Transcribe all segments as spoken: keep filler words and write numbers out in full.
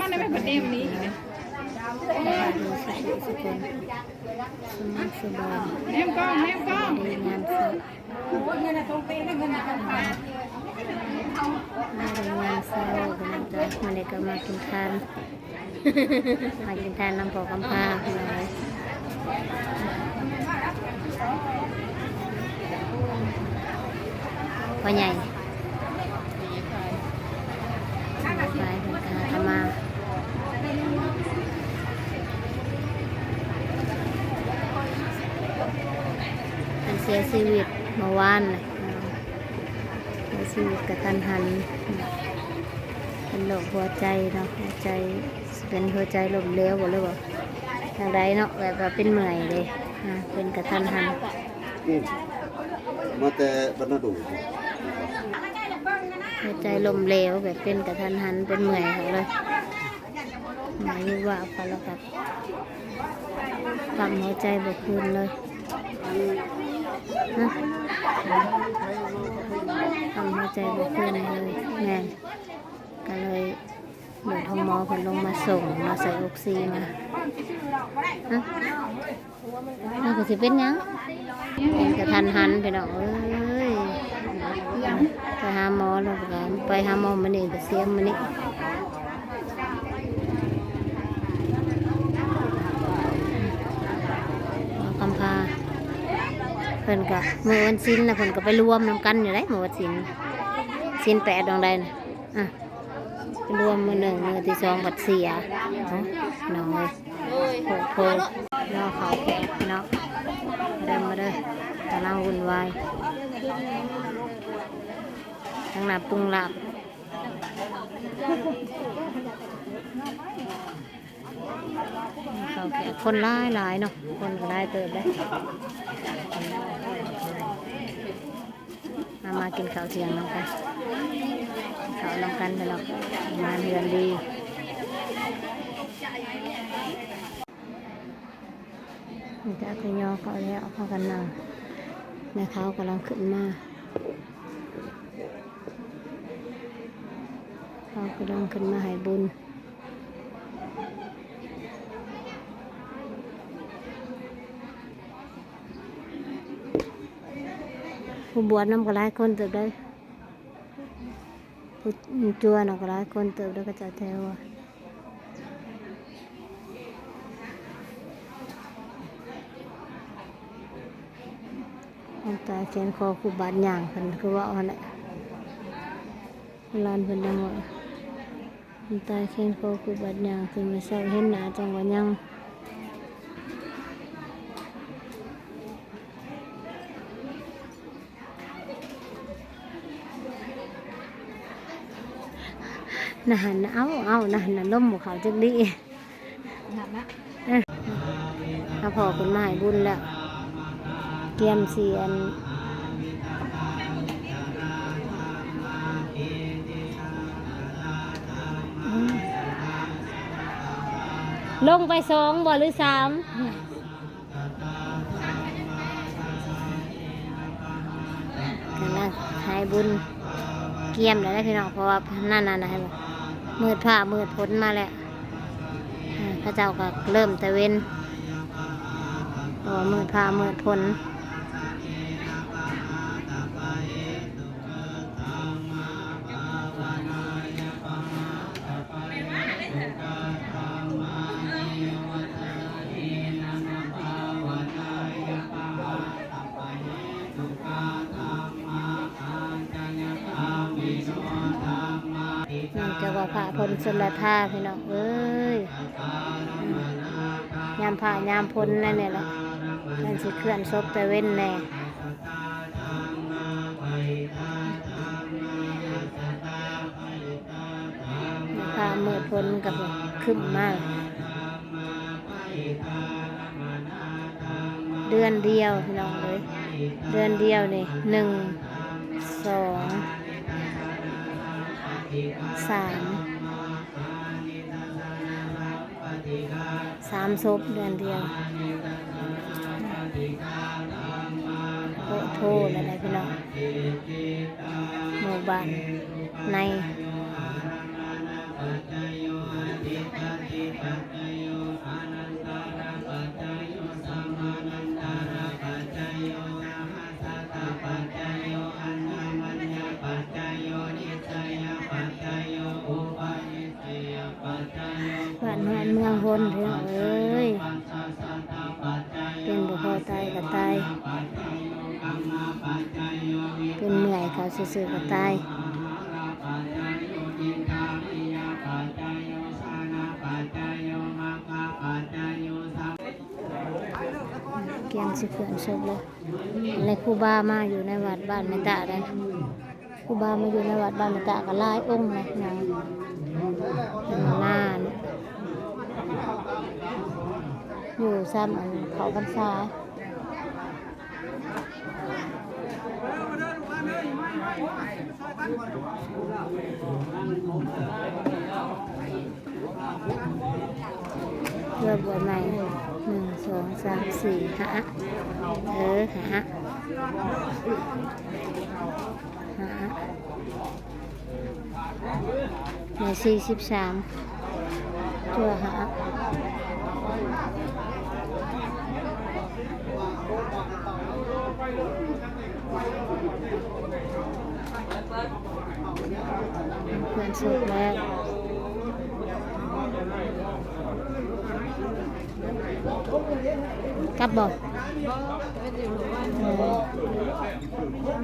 ไม่ประเด็นนี้อีกเลย สวัสดีสุขสุขคน สมองสบาย แนมกล้องแนมกล้อง สวัสดีงานเช้า มาถึงงานเช้า กำลังจะมาเลยก็มากินทาน มากินทานนำพ่อกำพร้าพี่น้องเอ้ย พ่อใหญ่ ไปเพิ่นก็หากันมา เพิ่นเสียชีวิตเมื่อวานน่ะ เสียชีวิตกะทันหัน เป็นโรคหัวใจเนาะ หัวใจ เป็นหัวใจล้มเหลวบ่หรือว่าจั่งใดเนาะ แบบว่าเป็นเมื่อยเด้ อ่า เป็นกะทันหัน อืม มาแต่บ้านนาดู่ หัวใจล้มเหลวแบบเป็นกะทันหัน เป็นเมื่อยเขาเลย มาอยู่ว่าเขาแล้วก็ปั๊มหัวใจบ่คืนเลย ฮะ ปั๊มหัวใจบ่คืนเลย แม่น ก็เลย เดี๋ยวทางหมอเพิ่นลงมาส่งเนาะ ใส่ออกซิมา ฮะ มันก็สิเป็นหยัง เป็นกะทันหันพี่น้องเอ้ย ไปหาหมอแล้วก็ไปหาหมอมื้อนี้ก็เสียมื้อนี้ หมอกำพร้า เพิ่นก็มื้อวันศีลน่ะ เพิ่นก็ไปรวมนำกันอยู่เด้ มื้อวันศีล ศีลแปดดวงใดน่ะ อ่ะ รวมมื้อหนึ่ง มื้อที่สองบัดเสีย เอ้า น้องเอ้ย โอ้ย โหดโพด รอเขาแขกพี่น้อง มาเด้อ มาเด้อ กำลังวุ่นวาย ทั้งน้ำปรุงลาบ เขาแขกคนหลายหลายเนาะ คนก็หลายเติบเด้ มา มากินข้าวเที่ยงนำกัน ข้าวนำกันพี่น้อง มาเฮือนดี นี่ก็ทยอยเขาแล้ว พากันนั่ง แม่เขากำลังขึ้นมา เขากำลังขึ้นมาให้บุญ ผู้บวชนำก็หลายคนเติบเด้อ ผู้จวนำก็หลายคนเติบเด้อ เขาเจ้าแถวอะ น้ำตาแขนคอคู่บาดย่าง เพิ่นคือเว้าหั่นแหละ หลานเพิ่นยังว่า น้ำตาแขนคอคู่บาดย่าง คือมื้อเช้าเห็นหน้าจั่งว่ายัง นั่นน่ะ เอ้า เอ้า นั่นน่ะ ลมบ่เข้าจักดี หักนะ เอ้อ เอาพ่อขึ้นมาให้บุญแล้ว เตรียมสิอัน อืม ลงไปสองบ่หรือสาม กำลังให้บุญเกียมแล้วนะพี่น้อง เพราะว่านั่นน่ะนะ มืดฟ้ามืดฝนมาแล้ว อ่า เขาเจ้าก็เริ่มตะเวน เพราะว่ามืดฟ้ามืดฝน นี่ก็ว่าพระเพิ่นชลทาพี่น้องเอ้ย ยามพระยามฝนนั่นนี่แหละ มันสิเคลื่อนศพตะเวนแน่ ฟ้ามืดฝนก็ครึ้มมา เดือนเดียวพี่น้องเอ้ย เดือนเดียวนี่ หนึ่ง สอง สาม สามศพเดือนเดียว โอ้โห แล้วได้พี่น้อง หมู่บ้านใน ปัจจโย อานันตระปัจจโย สมานันตระปัจจโย สหัสสตปัจจโย อัญญมัญญปัจจโย นิสสยปัจจโย อุปนิสสยปัจจโย บ้านโฮนเมืองโฮนพี่น้องเอ้ย ปัจจสัตตปัจจโย เป็นบ่พอตายก็ตาย ปัจจโย กรรมปัจจโย เป็นเมื่อยเขาซื่อๆก็ตาย เกียงสิเขื่อนศพเลย และครูบามาอยู่ในวัดบ้านแม่ตะได้ ครูบามาอยู่ในวัดบ้านแม่ตะก็หลายองค์นะนางนานอยู่ซ้ำอันเขาพรรษา เพื่อบวชใหม่ หนึ่ง สอง สาม สี่ ห้า เออ ห้า ห้า ในสี่สิบสาม ตัวหา เพื่อนสุดแล้ว กลับบ่ เออ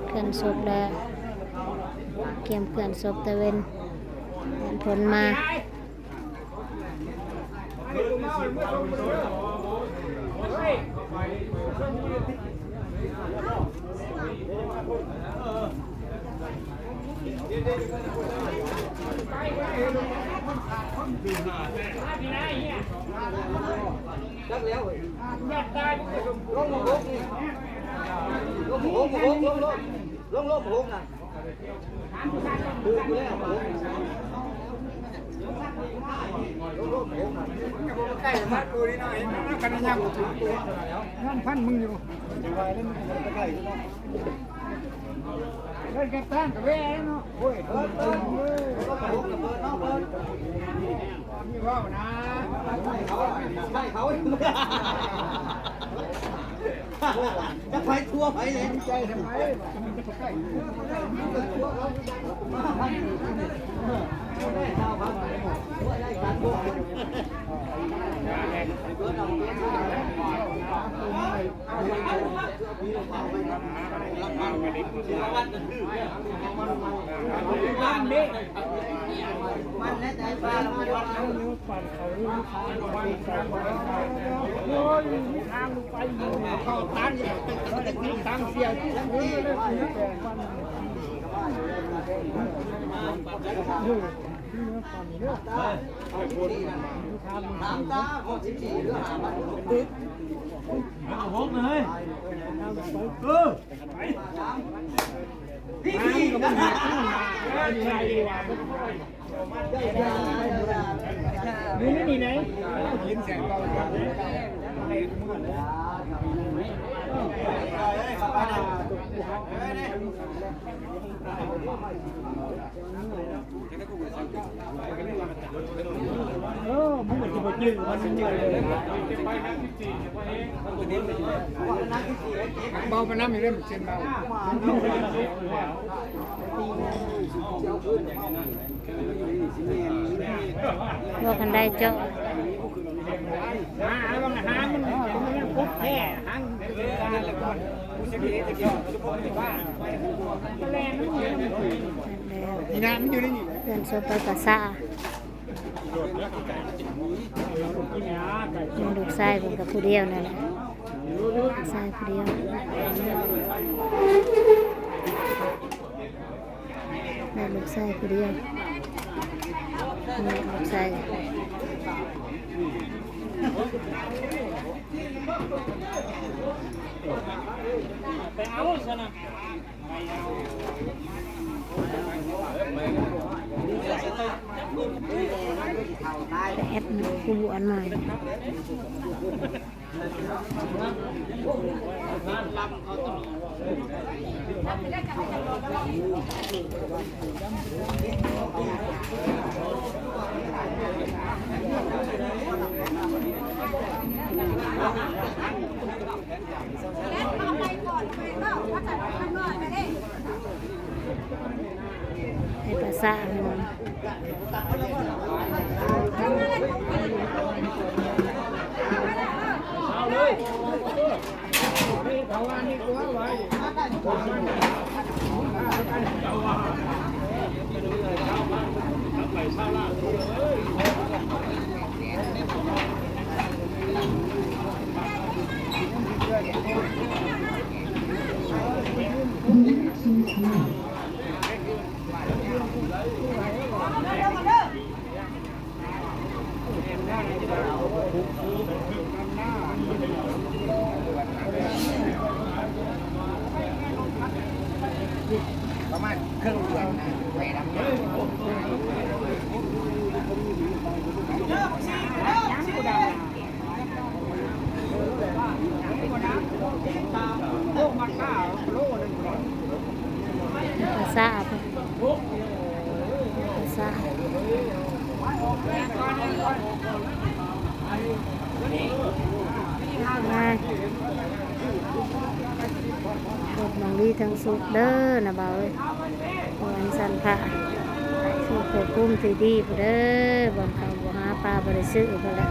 เคลื่อนศพแล้ว เตรียมเคลื่อนศพตะเวน เตรียมผลมา จักแล้วเว้ย ลงมาหกนี่ ลงมาหก มาหก ลง ลง ลง ลงมาหกน่ะ คือกูแล้ว มาหก ลง ลงมาหกน่ะ ใกล้มากูนี่หน่อย กันยัง นั่นพันมึงอยู่ เล่นกับต้านกับแว่เนาะ โอ้ย เปิด เปิด เปิด เปิด เปิด เปิด นี่ว่าวนะ ใช่เขา ใช่เขา จะไปทั่วไปเลย ใจทำไม ถามตาหกสิบสี่หรือห้าพัน หกเลย เออ พี่พี่ นี่นี่นี่ไหน เออ มันก็สิบ่จื้อ มันเบาไปน้ำอีกเรื่องเช่นเบา ว่ากันได้เจ้า หา หา มัน มัน มันพบแท้ หา นี่นะ มันอยู่ในนี่ เพื่อนชวนไปกะซ่า มีลูกชายเพิ่นกับผู้เดียวนั่นแหละ ลูกชายผู้เดียว ได้ลูกชายผู้เดียว นี่ลูกชาย ไปเอาซะนะ ไปแอดนะผู้บวชใหม่ ให้ภาษาให้มัน ประมาณครึ่งเดือนนะไปดำน้ำ ภาษา ภาษา มา รถมังลีทั้งสุกเด้อนะบ่าวเอ้ย วันสันพระ สุขภาพภูมิที่ดีพุ้นเด้อ บ่อนเขาบ่หาปลาบ่ได้ซื้อพุ้นแหละ